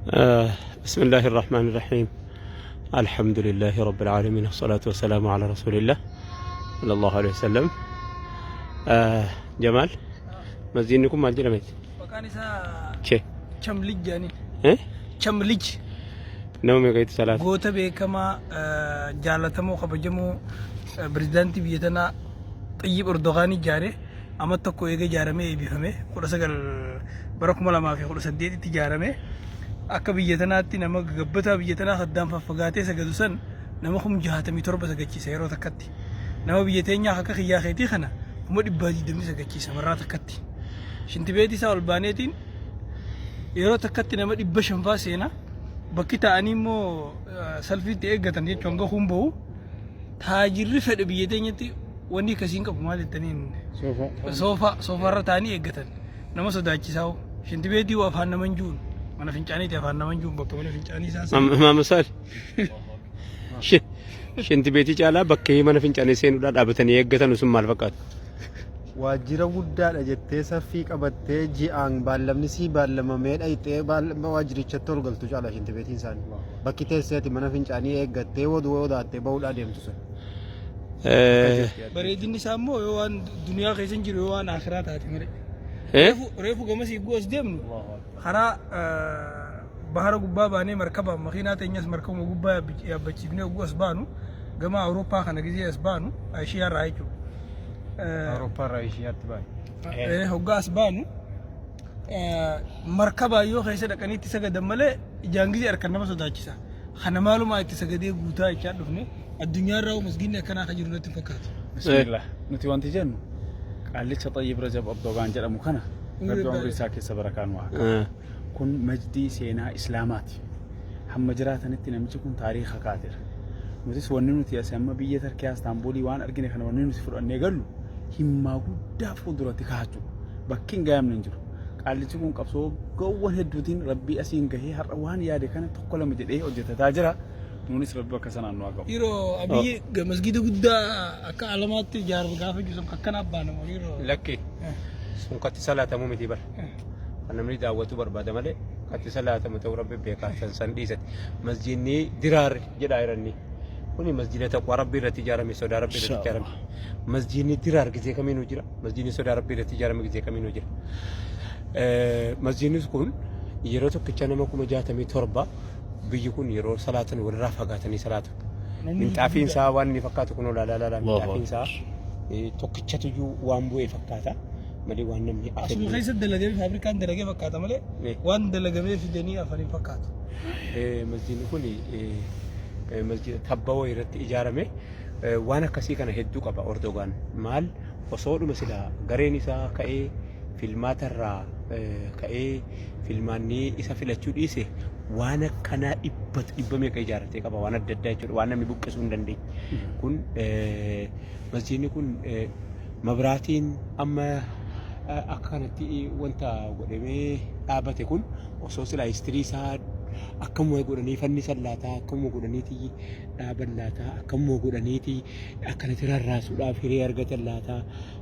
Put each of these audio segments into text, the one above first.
بسم الله الرحمن الرحيم الحمد لله رب العالمين والصلاة والسلام على رسول الله صلى الله عليه وسلم. Jamaal, masjiidni kun maal jedhameeti? Maqaan isaa Che. Chamlij jedhaniin. Eh? Chamlij. Nama meeqa itti salaata? Goota beekamaa, jaallatamoo, kabajamoo, pirezidaantii biyya tanaa Xayyib Erdogaanii ijaare. Amma tokko eega ijaaramee eebbifame, 19 bara 2018tti ijaarame. Akka biyya tanaatti nama gabbataa biyya tanaa addaan faffagaatee sagadu san nama 67,000 sagachiisa yeroo takkatti. Nama biyya teenyaa akka kiyyaa keetii kana 120,000 sagachiisa marraa takkatti. Shintibeetii isaa ol baaneetiin yeroo takkatti nama 500 faa seena. Bakki taa'anii immoo salfiitti eeggatan jechuun hanga kun bahu, taajirri fedhe biyya teenyatti wanni akkasii hin qabu. Maal jettaniin, soofaa soofaarra taa'anii eeggatan, nama sodaachisaa. Shintibeetii waa afaan naman juun, mana fincaaniiti afaan naman juun, bakka mana fincaanii isaa sana. Maama Saali. Shintibeetii caalaa bakkee mana fincaanii seenuudhaan dhaabatanii eeggatan sun maal fakkaata? Waajjira guddaadha jettee saffii qabattee ji'aan baallamni sii baallamamee dhayxee waajjirichatti ol galtu caala shintibeetiin isaanii. Bakki teesseeti mana fincaanii eeggattee oduu odaattee bahuudhaa deemtu sun. Bareedinni isaa immoo yoo waan duniyaa keessa hin jiru, yoo waan akhiraa taate malee. Eh? Reefu gamasii eeguu as deemnu karaa bahara gubbaa baanee, markaba makiinaa teenyas markabuma gubbaa yaabbachiifnee eeguu as baanu, gama Awurooppaa kana gizee as baanu, Eeshiyaa irraa jechuudha. Awurooppaa irraa Eeshiyaatti baay'ee. Hoggaa as baanu markabaa yoo keessa dhaqanii itti sagadan malee, ijaan gizee harkan nama sodaachisa. Kana maalumaa itti sagadee guutaa jechaa dhufne, addunyaa irraa masgiinni akkanaa kan jiru natti hin fakkaatu. Bismillah. Nuti wanti jennu qaallicha Xayyib Rajab Erdogaan jedhamu kana Rabbi umrii isaa keessa barakaa nu haa kaa'u. Kun majdii seenaa Islaamaati. Hamma jiraatanitti namichi kun taariika kaateera. Nutis wanni nuti asii amma biyya Tarkiyaa Istaanbulii waan argine kana, wanni nuti fudhannee gallu himmaa guddaa fuulduratti kaa'achuu. Bakki hin gahamne hin jiru. Qaallichi kun qabsoo gowwan hedduutiin Rabbii asiin gahee har'a waan yaade kana tokko lama jedhee hojjetataa jira. Nuunis Rabbi bakka sanaan nu haa ga'u. Yeroo Abiyyi masgiida guddaa akka alamaatti ijaaru gaafa jiru sun akkana abbaa nama yeroo. Lakki, sun katti salaatamuu miti bar. Kan namni daawwatu barbaada malee katti salaatamu ta'uu Rabbi beekaa, san san dhiisati. Masjiidni Diraar jedhaa jiranni. Kuni masjiida taqwaa Rabbi irratti ijaarame, sodaa Rabbi irratti ijaarame. Masjiidni Diraar gizee kamiinuu jira. Masjiidni sodaa Rabbi irratti ijaarame gizee kamiinuu jira. Masjiidni kun yeroo tokkicha nama 67,000, biyyi kun yeroo salaatan walirraa fagaatanii salaatu. Minxaafiin isaa waan inni fakkaatu kun olaalaa laalaa, minxaafiin isaa tokkichatu iyyuu waan bu'ee fakkaata malee waan namni Asuma keessa dalagee, faabrikaan dalagee fakkaata malee waan dalagamee fidanii afan hin fakkaatu. Masjiidni kun masjiida tabba wayii irratti ijaarame. Waan akkasii kana hedduu qaba Erdogaan. Maal osoodhuma silaa gareen isaa ka'ee filmaatarraa ka'ee filmaanni isa filachuu dhiise, waan akkanaa dhibba dhibba meeqa ijaarratee qaba, waan adda addaa jechuudha, waan namni buqqisuu hin dandeenye. Kun masjiidni kun mabraatiin amma akka kanatti wanta godhamee dhaabate kun osoo silaa history isaa akkamuma godhanii fannisan laataa, akkamuma godhaniiti dhaaban laataa, akkamuma godhaniiti akkanatti rarraasuudhaaf hiree argatan laataa?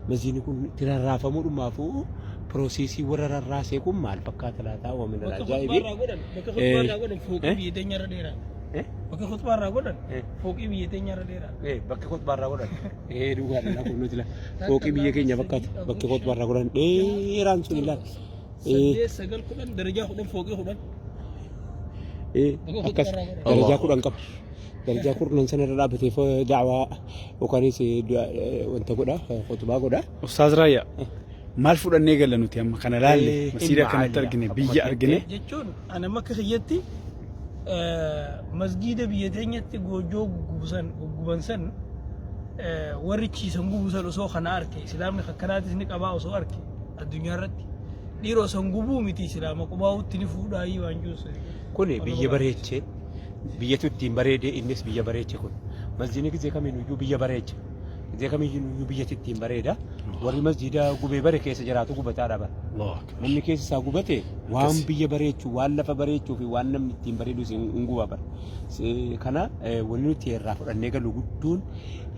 Masjiidni kun itti rarraafamuudhumaafuu processii warra rarraasee kun maal fakkaata laataa? Waamina Bakka ajaa'ibi. khutbaa irraa godhan, bakka khutbaa irraa godhan fooqii biyya teenya irra dheeraa. Bakka khutbaa irraa godhan fooqii biyya teenya irra dheeraa. Bakki khutbaa irraa godhan. Dhugaadha, kun nuti fooqii biyya keenya fakkaata. Bakki khutbaa irraa godhan dheeraan sun ilaali. 8, 9, 10, darajaa 10, fooqii 10. Bakka Akkas khutbaa irraa godhan. Darajaa 10 qaba. Darajaa 10 sanarra dhaabbatee da'waa yookaanis wanta godha, khutbaa godha. Ustaaz Raayyaa, maal fudhannee galla nuti amma kana laalle, masiida himma kanatti aaliya argine, akkuma biyya argine? Jechuun ana akka kiyyatti masgiida biyya teenyatti goojjoo guggubusan gugguban san, warri chiisan gubusan osoo kana arke, islaamni akkanaatis ni qabaa osoo arke, addunyaa irratti dhiiroo san gubuu miti, islaama qubaa'utti ni fuudhaayii waan jiru. Kuni biyya bareechee, biyyatu ittiin bareedee, innis biyya bareeche. Kun masjiidni gizee kamiinuyyuu biyya bareecha. Gizee kamiyyuu biyyatti ittiin bareeda. Warri masjiida gubee bare keessa jiraatu gubataadha bara. Allahu akbar. Namni keessa isaa gubate waan Akkasi. biyya bareechu, waan lafa bareechuu fi waan namni ittiin bareedu hin guba bara. Kana wanni nuti irraa fudhannee galu guddoon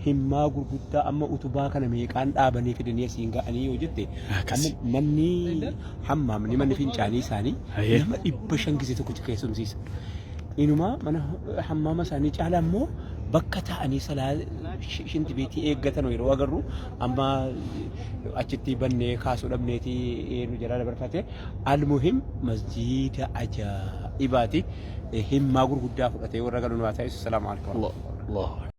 himmaa gurguddaa amma utubaa kana meeqaan dhaabanii fidanii asiin ga'anii yoo jette Akkasi. amma manni hammaamni manni fincaanii isaanii Hayyee. nama 500 gisee tokkicha keessumsiisa. Inumaa mana hammaama isaanii caalaa immoo bakka taa'anii salaa shinti beetii eeggatan yeroo agarru amma achitti bannee kaasuu dhabneetii nu jalaa dabarfate. Almuhim masjiida ajaa'ibaati. Himmaa gurguddaa fudhatee warra galu nu haa taasisu. Salaamu alaikum. Allahu akbar.